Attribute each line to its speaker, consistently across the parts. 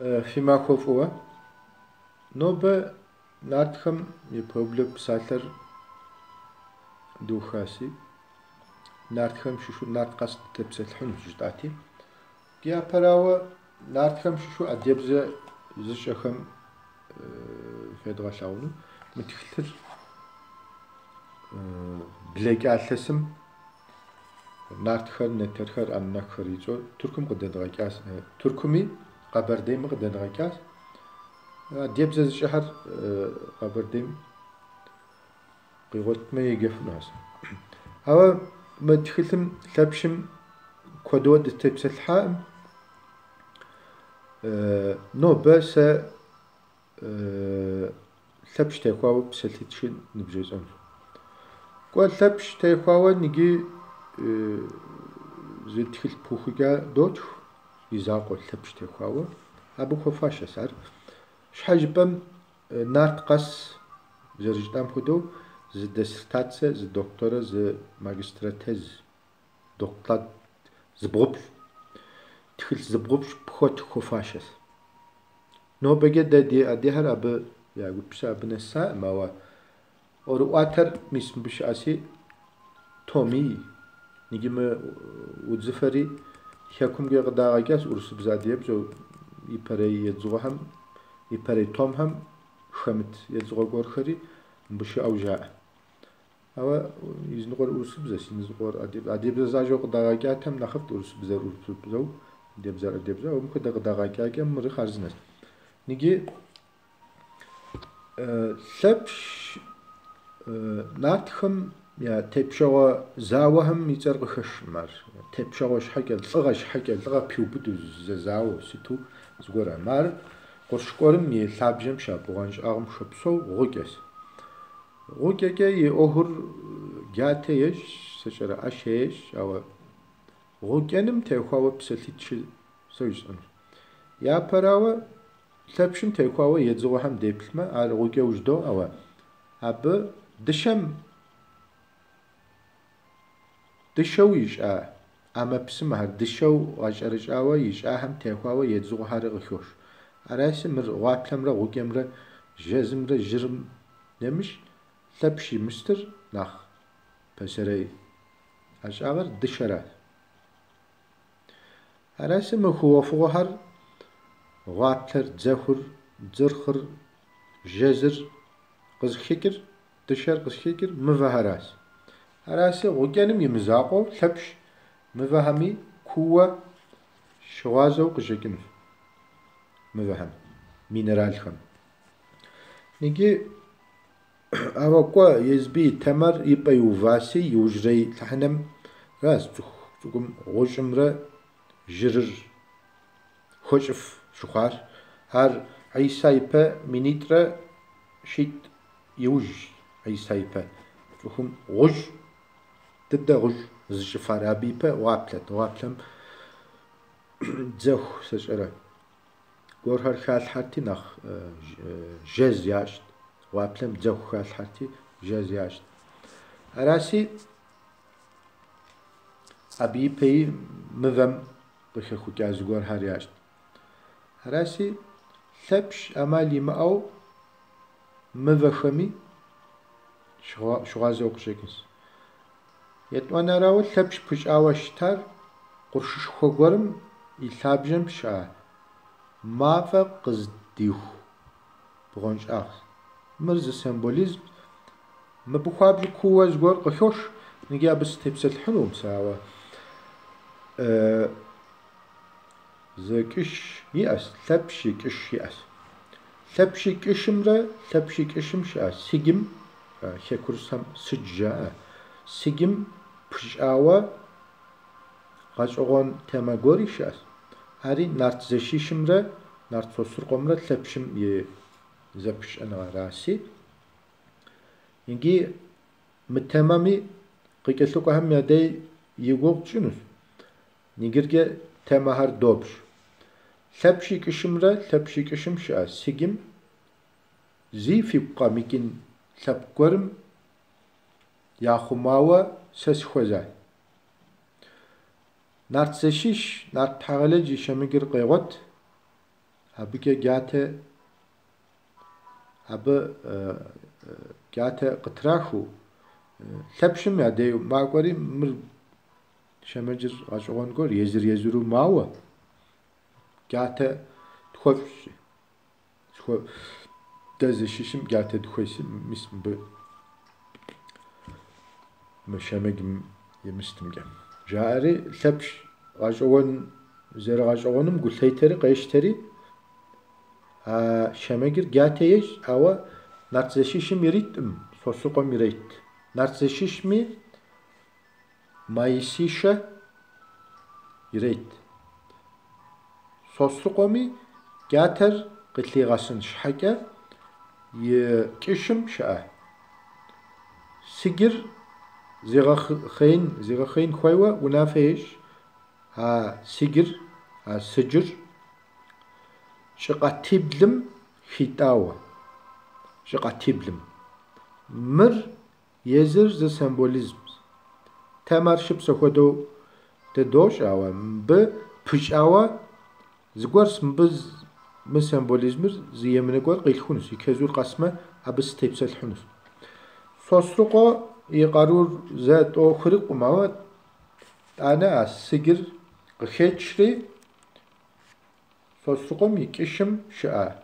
Speaker 1: Фи махуэ фӏыуэ. Нобэ нартхэм и пэублэ псалъэр духаси, нартхэм щыщу нарт къэс дытепсэлъыхьынущ жытӏати. Япэрауэ, нартхэм щыщу адыгэбзэ зыщӏэхэм федгъэлъагъуну мы тхылъыр блэкӏа илъэсым Нартхэр, Нэтэрхэр, Ануннакхэр и цӏэу Тыркум къыдэдгъэкӏащ. Тыркуми Къэбэрдейми къыдэдгъэкӏащ. Адыгэбзэ зыщӏэхэр Къэбэрдейм къигъуэтмэ еджэфынущ. Ауэ мы тхылъым Лъэпщым куэдыуэ дытепсэлъыхьакъым. Нобэ сэ Лъэпщ техуауэ псалъитӏ-щы ныбжесӏэнущ. Кӏуэ Лъэпщ техуауэ ныджы зы тхылъ пыухыкӏа дотх и закъуэ Лъэпщ техуауэ. Абы хуэфащэщ ар. Щхьэ жыпӏэм нарт къэс зэрыжытӏам хуэдэу зы диссертацэ, зы докторэ, зы магистрэ тез, доклад зыбгъупщӏ, тхылъ зыбгъупщӏ пхуэтх хуэфащэщ. Нобэкӏэ дэ ди адыгэхэр абы я гупсысэ абы нэсаӏым, ауэ ӏуэрыӏуатэр мис мыбы щыӏэси, томий, иджы мы удзыфэри хэкумкӏэ къыдагъэкӏащ урысыбзэ адыгэбзэу ипэрей едзыгъуэхэм, ипэрей томхэм хэмыт едзыгъуэ гуэрхэри мыбы щыӏэу жаӏэ. Ауэ изыныкъуэр урысыбзэщ, изыныкъуэр адыгэбзэ защӏэу къыдагъэкӏатэм нэхъыфӏт урысыбзэр урысыбзэу, адыгэбзэр адыгэбзэу, ауэ мыпхуэдэ къыдагъэкӏакӏэ мыри хъарзынэщ. Ныджы Лъэпщ нартхэм я тепщэгъуэ зауэхэм и цӏэр къыхэщым ар. Тепщэгъуэ щхьэкӏэ, лӏыгъэ щхьэкӏэ, лӏыгъэ пиубыду зэзауэу сыту зыгуэрам. Ар къурш гуэрым и лъабжьэм щыӏэ бгъуэнщӏагъым щыпсэу гъукӏэщ. Гъукӏэкӏэ и ӏуэхур джатэ ещӏ, сэ сщӏэрэ ӏэщэ ещӏ, ауэ гъукӏэным техуауэ псалъитӏ-щы сэ жысӏэнущ. Япэрауэ, Лъэпщым техуауэ едзыгъуэхэм деплъмэ, ар гъукӏэу жыдоӏэ, ауэ абы дыщэм дыщэу ищӏа ӏэмэпсымэхэр, дыщэу гъэщӏэрэщӏауэ ищӏахэм техуауэ едзыгъуэхэри къыхощ. Араси мыр гъуаплъэмрэ гъукӏэмрэ жэзымрэ жырым нэмыщӏ, Лъэпщ и мыстыр нэхъ пасэрей ӏэщӏагъэр дыщэращ. Араси мы хъугъуэфӏыгъуэхэр гъуаплъэр, дзэхур, дзырхъыр, жэзыр къызыхэкӏыр, дыщэр къызыхэкӏыр мывэхэращ. Араси гъукӏэным и мызакъуэу Лъэпщ мывэхэми кууэ щыгъуазэу къыщӏэкӏынущ мывэхэм, минералхэм. Иджы ауэ кӏуэ езыби и темэр и пӏэ иуваси, иужьрей лъэхъэнэмращ цӏыху цӏыкӏум гъущӏымрэ жырыр хуэщӏыф щыхъуар. Ар Хьисэ ипэ минитӏрэ щитӏ иужь Хьисэ ипэ цӏыхум гъущӏ дыдэ гъущӏ зыщӏыфар. Абы ипэ гъуаплъэт. Гъуаплъэм дзэху сэ сщӏэрэ гуэрхэр халъхьэрти нэхъ жэз ящӏт. Гъуаплъэм дзэху халъхьэрти жэз ящӏт. Араси абы ипэи мывэм къыхэхукӏа зыгуэрхэр ящӏт. Араси Лъэпщ ӏэмал имыӏэу мывэхэми щыгъуазэу къыщӏэкӏынщ. Етӏуанэрауэ, Лъэпщ пыщӏауэ щытар къуршышхуэ гуэрым и лъабжьэм щыӏэ мафӏэ къыздиху бгъуэнщӏагъщ. Мыр зы символизм. Мыбы хуабжьу кууэ зыгуэр къыхощ, ныджы абы сытепсэлъыхьынукъым сэ, ауэ зы кӏыщ иӏэщ, Лъэпщ и кӏыщ иӏэщ. Лъэпщ и кӏыщымрэ Лъэпщ и кӏыщым щыӏэ сыджым, хэкурысхэм сыдж жаӏэ, сыджым пыщӏауэ гъэщӏэгъуэн темэ гуэри щыӏэщ. Ари нарт зэшищымрэ нарт Сосрыкъуэмрэ Лъэпщым и зэпыщӏэныгъэраси. Иджы мы темэми къыкӏэлъыкӏуэхэм я дей и гугъу тщӏынущ. Иджыркӏэ темэхэр добж. Лъэпщ и кӏыщымрэ Лъэпщ и кӏыщым щыӏэ сыджым зи фигу къэмыкӏын лъэпкъ гуэрым яхъумауэ сэ сыхуэза. Нарт зэшищ, нарт Тхьэгъэлэдж и щэмыджыр къегъуэт. Абыкӏэ джатэ абы джатэ къытрахыу Лъэпщым я дей макӏуэри, мыр шэмэджыр гъэщӏэгъуэн гуэр езыр-езыру мауэ, джатэ тхуэфщӏ. Дэ зэшищым джатэ дыхуейщи, мис мыбы мы шэмэджым и мыстымкӏэ. Жаӏэри Лъэпщ гъэщӏэгъуэн зэрыгъэщӏэгъуэным гу лъетэри къещтэри, а шэмэджыр джатэ ещӏ, ауэ нарт зэшищым ириткъым, Сосрыкъуэм ирет. Нарт зэшищми маисищэ ирет. Сосрыкъуэми джатэр къылъигъэсын щхьэкӏэ и кӏыщым щыӏэ сыджыр зигъэхъеин хуейуэ унафэ ещӏ а сыджыр, а сыджыр щӏыкъатиблым хитӏауэ, щӏыкъатиблым. Мыр езыр зы символизм. Темэр шыпсэ хуэдэу дэ дощӏ, ауэ мыбы пыщӏауэ зыгуэрщ мыбы мы символизмыр зы емынэ гуэр къилъхунущ, и чэзур къэсмэ, абы сытепсэлъыхьынущ. Сосрыкъуэ и къарур зэ тӏэу хурикъум, ауэ тӏанэ а сыджыр къыхечри, Сосрыкъуэм и кӏыщым щыӏэ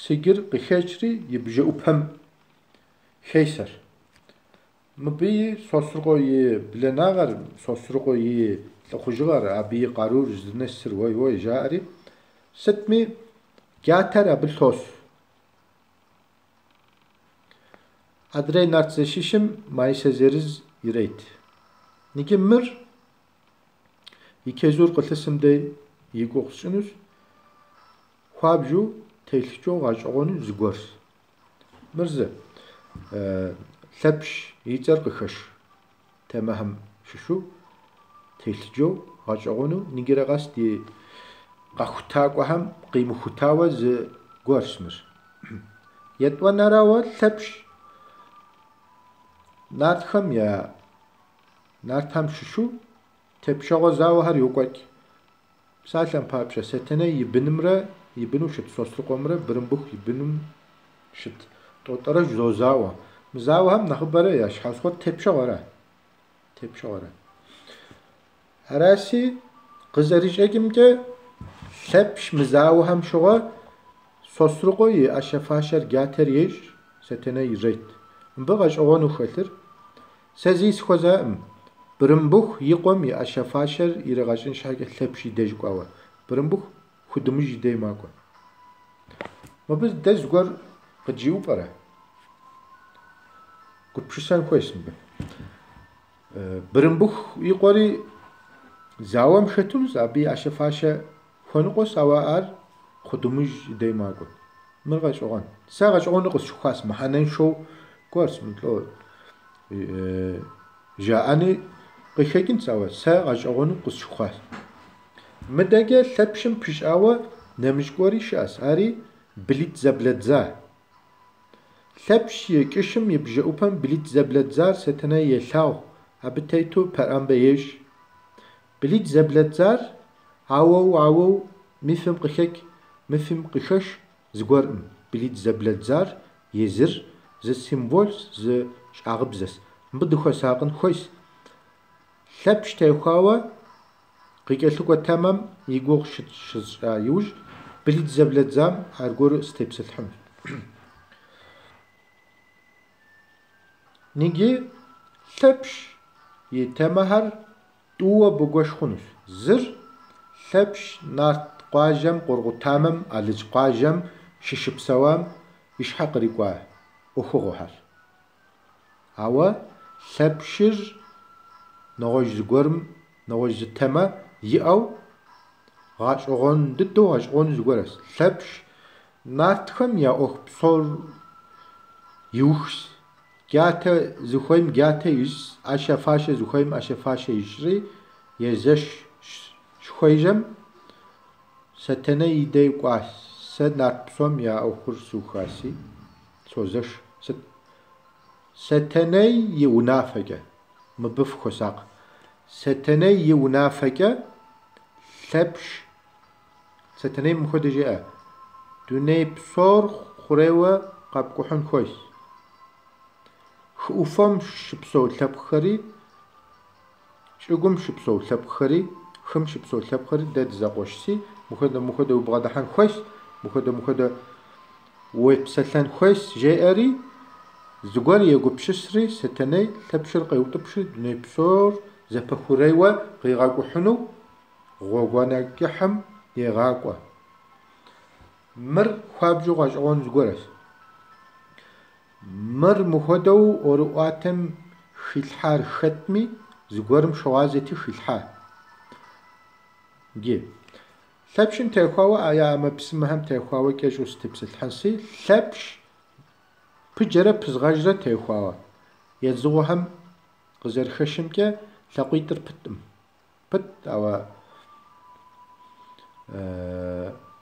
Speaker 1: сыджыр къыхечри и бжэӏупэм хесэр. Мыбыи Сосрыкъуэ и бланагъэр, Сосрыкъуэ и лӏыхъужьыгъэр, абы и къарур здынэсыр уей-уей жаӏэри, сытми джатэр абы лъос. Адрей нарт зэшищым маисэ зырыз ирет. Иджы мыр и чэзур къылъысым дей и гугъу сщӏынущ, хуабжьу телъыджэу гъэщӏэгъуэну зыгуэрщ. Мыр зы Лъэпщ и цӏэр къыхэщ темэхэм щыщу телъыджэу гъэщӏэгъуэну иджырэ къэс ди къэхутакӏуэхэм къимыхутауэ зы гуэрщ мыр. Етӏуанэрауэ Лъэпщ нартхэм я нартхэм щыщу тепщэгъуэ зауэхэр йокӏуэкӏ. Псалъэм папщӏэ, Сэтэней и бынымрэ и быну щыт Сосрыкъуэмрэ Бырымбыху и быным щыт Тӏотӏэрэдж зозауэ. Мы зауэхэм нэхъыбэрэ я щхьэусыгъуэр тепщэгъуэра? Тепщэгъуэра? Араси, къызэрыщӏэкӏымкӏэ, Лъэпщ мы зауэхэм щыгъуэ Сосрыкъуэ и ӏэщэ-фащэр джатэр ещӏ, Сэтэней ирет. Мыбы гъэщӏэгъуэну хэлъыр Сэ зэи сыхуэзакъым. Бырымбыху и къуэм и ӏэщэ-фащэр иригъэщӏын щхьэкӏэ Лъэпщ и деж кӏуауэ. Бырымбыху Худымыжь и дей макӏуэ. Мыбы дэ зыгуэр къыджиӏэу пӏэрэ? Гупсысэн хуейщ мыбы. Бырымбыху и къуэри зауэм хэтынущ, абы и ӏэщэ-фащэ хуэныкъуэщ, ауэ ар Худымыжь и дей макӏуэ. Мыр гъэщӏэгъуэн. Сэ гъэщӏэгъуэну къысщыхъуащ, мыхьэнэншэу гуэрщ, мылӏо жаӏэни къыхэкӏынщ, ауэ сэ гъэщӏэгъуэну къысщыхъуащ. Мыдэкӏэ Лъэпщым пыщӏауэ нэмыщӏ гуэри щыӏэщ, ари былитӏ зэблэдза. Лъэпщ и кӏыщым и бжэӏупэм былитӏ зэблэдзар Сэтэней елъагъу, абы тету пэрӏэмбэ ещӏ. Былитӏ зэблэдзар ауэу ауэу мифым къыхэкӏ, мифым къыхэщ зыгуэркъым. Былитӏ зэблэдзар езыр зы символщ, зы щӏагъыбзэщ. Мыбы дыхуэсакъын хуейщ. Лъэпщ техуауэ къыкӏэлъыкӏуэ темэм и гугъу щысщӏа иужь, былитӏ зэблэдзам аргуэру сытепсэлъыхьынущ. Иджы Лъэпщ и темэхэр тӏууэ бгуэш хъунущ. Зыр Лъэпщ нарт къуажэм Къургъутамэм Алыдж къуажэм щыщыпсэуам и щхьэ кърикӏуа ӏуэхугъуэхэр. Ауэ Лъэпщыр нэгъуэщӏ зыгуэрым, нэгъуэщӏ зы темэ иӏэу гъэщӏэгъуэн дыдэу гъэщӏэгъуэну зыгуэрщ. Лъэпщ нартхэм я ӏуэху псор иухщ. Джатэ зыхуейм джатэ ищӏ, ӏэщэ-фащэ зыхуейм ӏэщэ-фащэ ищӏри, езэш щыхуежьэм Сэтэней и дей кӏуащ. Сэ нарт псом я ӏуэхур сухаси, созэш. Сыт? Сэтэней и унафэкӏэ, мыбы фыхуэсакъ. Сэтэней и унафэкӏэ Лъэпщ, Сэтэней мыпхуэдэ жеӏэ. Дуней псор хъурейуэ къэпкӏухьын хуейщ. Хы ӏуфэм щыпсэу лъэпкъхэри, щӏыгум щыпсэу лъэпкъхэри, хым щыпсэу лъэпкъхэри дэ дызэкъуэшси, мыхуэдэ мыхуэдэ убгъэдыхьэн хуейщ, мыхуэдэ мыхуэдэ уепсэлъэн хуейщ, жеӏэри, зыгуэр егупсысри, Сэтэней Лъэпщыр къеутӏыпщри, дуней псор зэпэхъурейуэ къигъэкӏухьыну гъуэгуанэ кӏыхьым егъакӏуэ. Мыр хуабжьу гъэщӏэгъуэн зыгуэрэщ. Мыр мыхуэдэу ӏуэрыӏуатэм хилъхьар хэтми, зыгуэрым щыгъуазэти хилъхьа. Иджы, Лъэпщым техуауэ я ӏэмэпсымэхэм техуауэ кӏэщӏу сытепсэлъыхьынси, Лъэпщ пыджэрэ пызгъэжрэ техуауэ едзыгъуэхэм къызэрыхэщымкӏэ лъакъуитӏыр пыткъым. Пыт, ауэ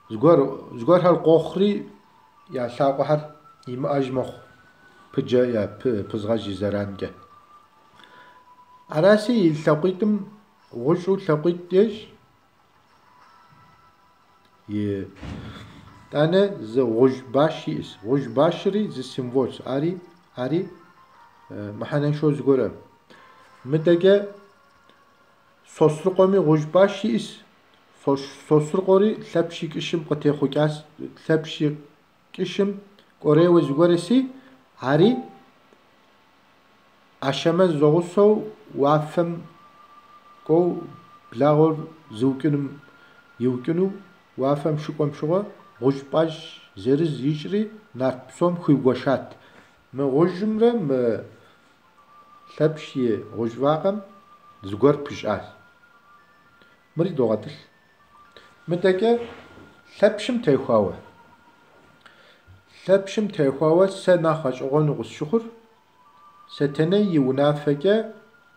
Speaker 1: зыгуэр, зыгуэрхэр къохъури я лъакъуэхэр имыӏэж мэхъу, пыджэ я пызгъэжь и зэранкӏэ. Араси и лъакъуитӏым гъущӏу лъакъуитӏ ещӏ, итӏанэ зы гъущӏ баш иӏэщ. Гъущӏ башри зы символщ, ари, ари мыхьэнэншэу зыгуэрэ. Мыдэкӏэ Сосрыкъуэми гъущӏ баш иӏэщ. Сосрыкъуэри Лъэпщ и кӏыщым къытехъукӏащ. Лъэпщ и кӏыщым кӏуэрейуэ зыгуэрэси, ари Ашэмэз зэгъусэу уафэм кӏуэу благъуэр зыукӏынум иукӏыну уафэм щыкӏуэм щыгъуэ гъущӏ баш зырыз ищӏри нарт псом хуигуэшат. Мы гъущӏымрэ мы Лъэпщ и гъущӏ вакъэм зыгуэр пыщӏащ. Мыри догъэтӏылъ. Мыдэкӏэ Лъэпщым техуауэ. Лъэпщым техуауэ сэ нэхъ гъэщӏэгъуэну къысщыхъур Сэтэней и унафэкӏэ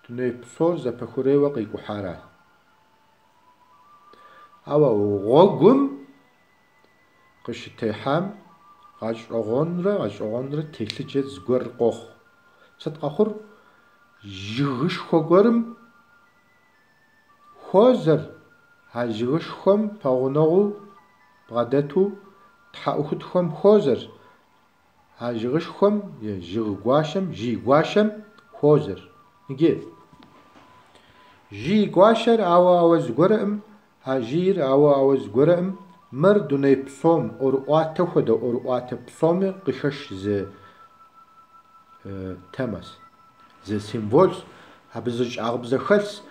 Speaker 1: дуней псор зэпэхъурейуэ къикӏухьаращ. Ауэ гъуэгум къыщытехьам гъэщӏэгъуэнрэ гъэщӏэгъуэнрэ телъыджэ зыгуэр къохъу. Сыт къэхъур? Жыгышхуэ гуэрым хуозэр, а жыгышхуэм пэгъунэгъуу бгъэдэту тхьэӏухудхэм хуозэр, а жыгышхуэм е жыг гуащэм, жьый гуащэм хуозэр. Иджы жьый гуащэр ауэ ауэ зыгуэрыӏым, а жьыйр ауэ ауэ зыгуэрыӏым, мыр дуней псом ӏуэрыӏуатэ хуэдэ ӏуэрыӏуатэ псоми къыхэщ зы темэщ, зы символщ, абы зы щӏагъыбзэ хэлъщ,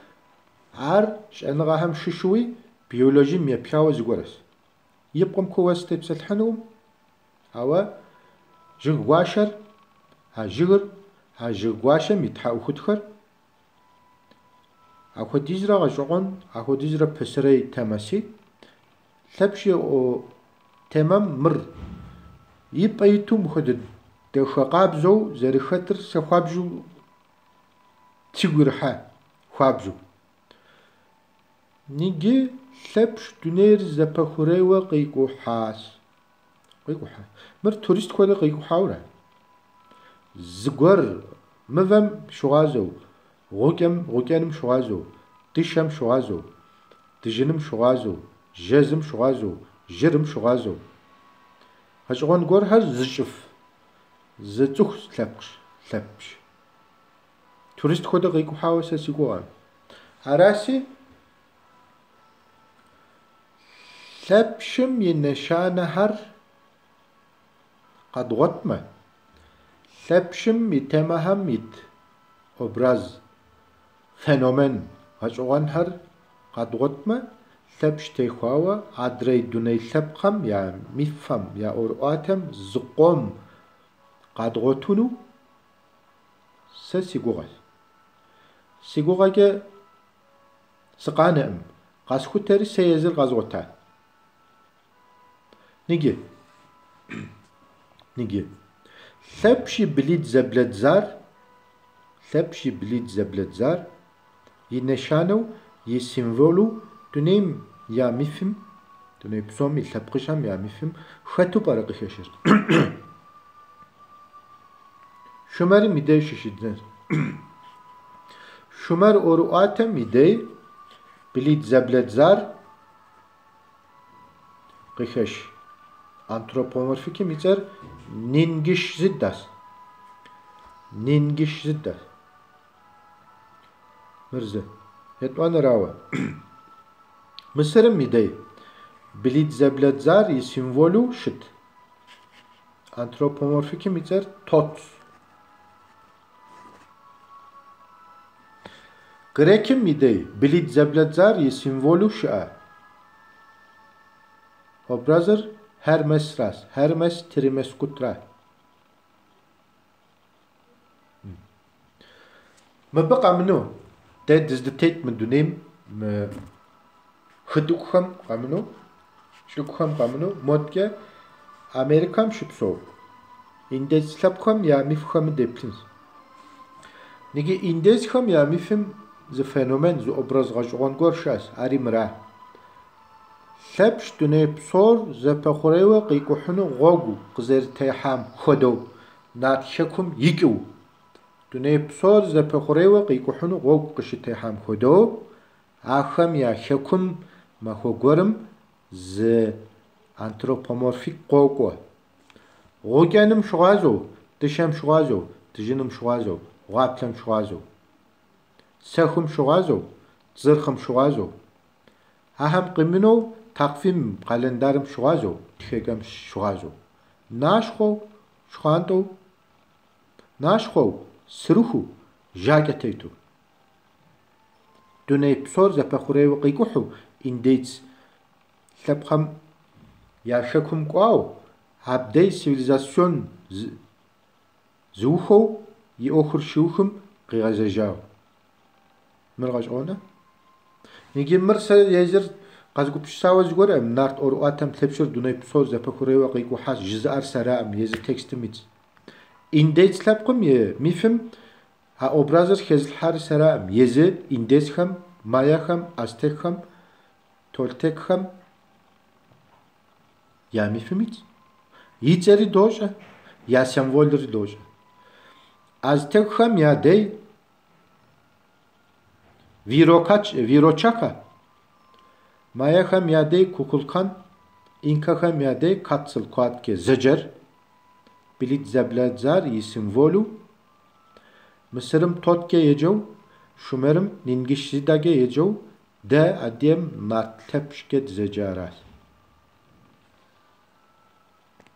Speaker 1: ар щӏэныгъэхэм щыщуи биологием епхауэ зыгуэрэщ. И пкъым кууэ сытепсэлъыхьынукъым, ауэ жыг гуащэр, а жыгыр, а жыг гуащэм и тхьэӏухудхэр Апхуэдизрэ гъэщӏэгъуэн, апхуэдизрэ пасэрей темэси, Лъэпщ и темэм мыр и пӏэ иту мыхуэдэ дахэ къабзэу зэрыхэтыр сэ хуабжьу сигу ирихьа, хуабжьу. Иджы Лъэпщ дунейр зэпэхъурейуэ къикӏухьащ. Къикӏухьа. Мыр турист хуэдэ къикӏухьауэрэ? Зыгуэр мывэм щыгъуазэу, гъукӏэм, гъукӏэным щыгъуазэу, дыщэм щыгъуазэу, дыжьыным щыгъуазэу, жэзым щыгъуазэу, жырым щыгъуазэу. Гъэщӏэгъуэн гуэрхэр зыщӏыф зы цӏыху лъэпкъщ, Лъэпщ. Турист хуэдэ къикӏухьауэ сэ си гугъэм. Араси, Лъэпщым и нэщанэхэр къэдгъуэтмэ, Лъэпщым и темэхэм ит образ, феномен гъэщӏэгъуэнхэр къэдгъуэтмэ, Лъэпщ техуауэ адрей дуней лъэпкъхэм я мифхэм, я ӏуэрыӏуатэм зыкъом къэдгъуэтыну сэ си гугъэщ. Си гугъэкӏэ сыкъанэӏым, къэсхутэри сэ езыр къэзгъуэта. Ныджы. Ныджы. Лъэпщ и блитӏ зэблэдзар, Лъэпщ и блитӏ зэблэдзар и нэщанэу, и символу дунейм я мифым, дуней псом и лъэпкъыжьхэм я мифым хэту пӏэрэ къыхэщыр? Шумэрым и деж щыщӏидзэнщ. Шумэр ӏуэрыӏуатэм и дей блитӏ зэблэдзар къыхэщ. Антропоморфикым и цӏэр Нингишзидас. Нингишзидас. Мыр зы. Етӏуанэрауэ. Мысырым и дей блитӏ зэблэдзар и символу щыт. Антропоморфикым и цӏэр Тотс. Грекым и дей блитӏ зэблэдзар и символу щыӏэ. Образыр Hermesращ, Hermes Trimeskutра. Мыбы къэмынэу, дэ дыздытет мы дунейм мы хытӏыгухэм къэмынэу, щӏыгухэм къэмынэу, модкӏэ Америкэм щыпсэу индейц лъэпкъхэм я мифхэми деплъынщ. Иджы индейцхэм я мифым зы феномен, зы образ гъэщӏэгъуэн гуэр щыӏэщ, ари мыра. Лъэпщ дуней псор зэпэхъурейуэ къикӏухьыну гъуэгу къызэрытехьам хуэдэу, Нарт Хэкум икӏыу. Дуней псор зэпэхъурейуэ къикӏухьыну гъуэгу къыщытехьам хуэдэу, ахэм я хэкум махуэ гуэрым зы антропоморфик къокӏуэ. Гъукӏэным щыгъуазэу, дыщэм щыгъуазэу, дыжьыным щыгъуазэу, гъуаплъэм щыгъуазэу, сэхум щыгъуазэу, дзырхъым щыгъуазэу. Ахэм къимынэу такъвим къэлэндарым щыгъуазэу, тхэкӏэм щыгъуазэу. Нащхъуэу, щхъуантӏэу, нащхъуэу, сырыхуу, жьакӏэ тету. Дуней псор зэпэхъурейуэ къикӏухьу, индейц лъэпкъхэм я хэкум кӏуауэ, абдей цивилизацион зыухуэу и ӏуэхур щиухым къигъэзэжауэ. Мыр гъэщӏэгъуэнэ? Иджы мыр сэ езыр къэзгупсысауэ зыгуэрӏым, нарт ӏуэрыӏуатэм Лъэпщыр дуней псор зэпэхъурейуэ къикӏухьащ жызыӏэр сэраӏым, езы текстым итщ. Индейц лъэпкъым и мифым а образыр хэзылъхьари сэраӏым, езы индейцхэм, майяхэм, ацтекхэм, толтекхэм я мифым итщ. И цӏэри дощӏэ, я символри дощӏэ. Ацтекхэм я дей Вирочака, майяхэм я дей Кукулкан, инкэхэм я дей Кецалкоаткӏэ зэджэр, блитӏ зэблэдзар и символу, Мысырым Тоткӏэ еджэу, Шумерым Нингишзидэкӏэ еджэу, дэ адыгэм Нарт Лъэпщкӏэ дызэджаращ.